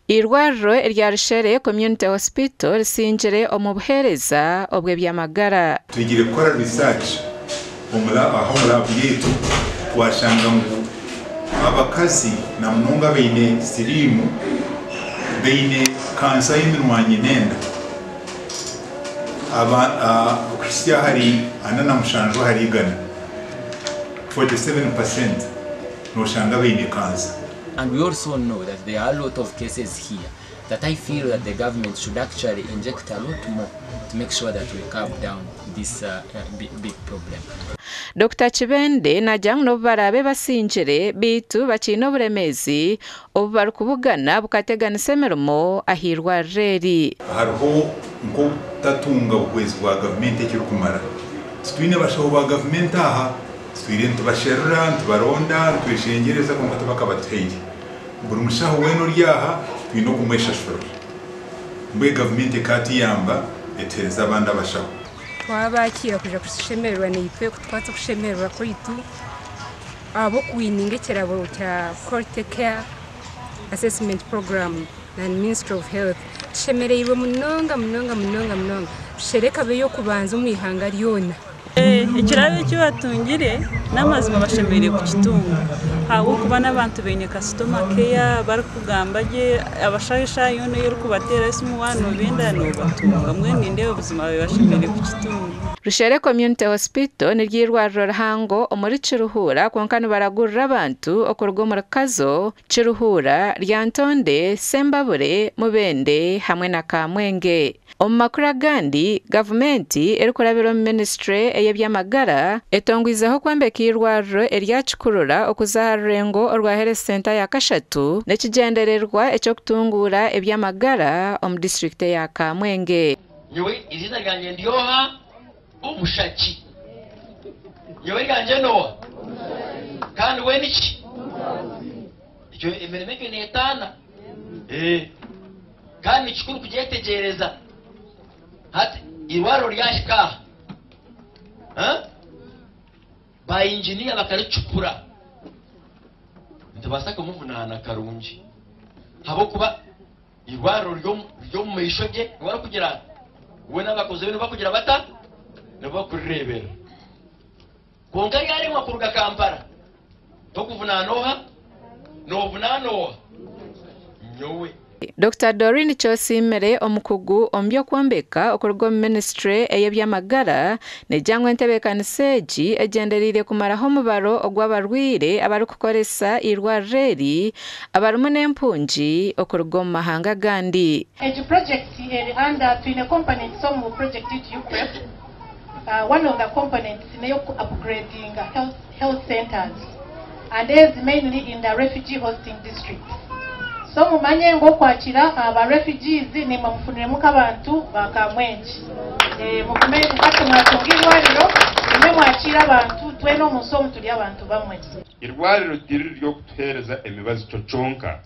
Eirwariro erya Rushere Community Hospital risingire omu buheereza obw'eby'amagara. Twegire kukora research aha omu lab yaitu twashanga ngu abakazi na munonga abaine siriimu baine kansa y'eminwa nyinenda okuhitsya ahari 47 ahari igana, 47%, noshanga baine kansa. And we also know that there are a lot of cases here that I feel that the government should actually inject a lot more to make sure that we curb down this big, big problem. Dr Kibende naagira ngu n'obu baraabe basingire beitu bakiine oburemeezi obu barikubugana bukateganisa emirimo ah'eirwariro eri. Hariho nk'obutatunga buhwezi bwa gavumenti ekirikumara. Titwine bashaho ba gavumenti aha, tutwire nitubasherura, nitubaronda, nitweshengyereza kwonka tibakabatuhaire. Buri mushaho weena ori aha twine okumweshashurira. Mbwenu gavumenti ekaatuyamba etuheereza abandi abashaho. Twabakiira kuja kushemererwa naitwe kutwatsa okushemererwa kwaitu ahabw'okuwininga ekirabo kya Quality Care Assessment Program na Ministry of Health. Tushemereirwe munonga munonga munonga munonga. Rushere ekaba ey'okubanza omu ihanga ryona. Ekirabo eki batungire n'amazima bashemereire kukitunga ahabw'okuba n'abantu baine customer care barikugamba gye abashaho eshaaha yoona ei orikubateera esimu waaba noobenda noobatunga mbwenu nindeeba buzima bashemereire kukitunga. Rushere Community Hospital niryo eirwariro rihango omuri Kiruhura kwonka nibaragurira abantu okuruga omuri Kazo, Kiruhura, Lyantonde, Sembabure, Mubende hamwe na Kamwenge. Omu makuru agandi, gavumenti erikurabira omu minisitule ey'eby'amagara etongwizeho kwombeka eirwariro erya Kikurura okuza aha rurengo orwa Health Centre ya kashatu n'ekigyendererwa eky'okutunguura eby'amagara omu disiturikiti eya Kamwenge. Nyowe eiziina ryangye ndi oha? Omushaki. Nyowe ryangye n'oha? Kandi we niki? Ekyo emirimo egyo neetaana. Eh. Kandi ni kikuru kugyetegyereza. Hati eirwariro ryahika aha. Ha? Ba inginiya bakaricukura. Nitubaasa kumuvunaana karungi. Habw'okuba eirwariro riri omu maisho ge, niwe arikugira ata? We n'abakozi be nibo barikugira bata? Nibo barikurireeberera. Kwonka ryaremwa kuruga Kampala, tokuvunaana oha? Noovunaana oha? Nyowe. Dokita Doreen Kyosiimire omukugu omu by'okwombeka okuruga omu minisitule ey'eby'amagara negira ngu entebeekanisa egi egyendereire kumaraho omubaro ogw'abarwaire abarikukoresa eirwariro eri abarimu n'empungi okuruga omu mahanga agandi. Egi purojekiti eri under twine components omu project yaitu UCREP. One of the components n'ey'oku upgradinga health, health centers and ezi mainly in the refugee hosting districts. So mumanye ngu okwakira aba refugees nimwe mufuniremu nk'abantu ba Kamwengye. Eh, mugume hati mwatunga irwariro nimwe mwakiira abantu twena omu nsi omu turi abantu bamwe. Irwariro tiriri ry'okutuheereza emibazi kyo kyonka,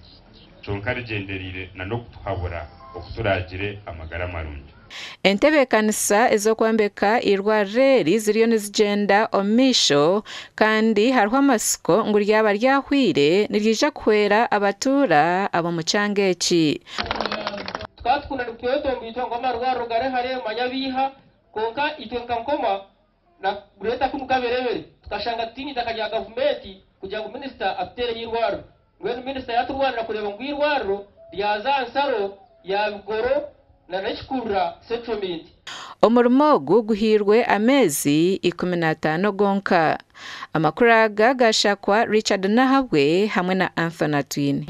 kyonka rigyendereire na n'okutuhabura oku turaagire amagara marungi. Entebeekanisa ez'okwombeka eirwariro eri ziriyo nizigyenda omu maisho kandi hariho amatsiko ngu ryaba ryahweire niryija kuhwera abatuura ab'omu kyanga eki. Tukaba tukunda nitwetomboitwa ngu amarwariro gari hare manya biiha, kwonka itwe nka Nkoma na Greater Kunu Kaberebere tukashanga tutiine itaka rya gavumenti kugira ngu minisita atuteereho eirwariro. Mbwenu minisita yaaturwanira kureeba ngu eirwariro ryaza aha nsaro ya Bigoro na n'Ekikurura settlement. Omurimo ogu guhairwe ameezi 15 gonka. Amakuru aga gashakwa Richard Nahabwe hamwe na Anthony Atwine.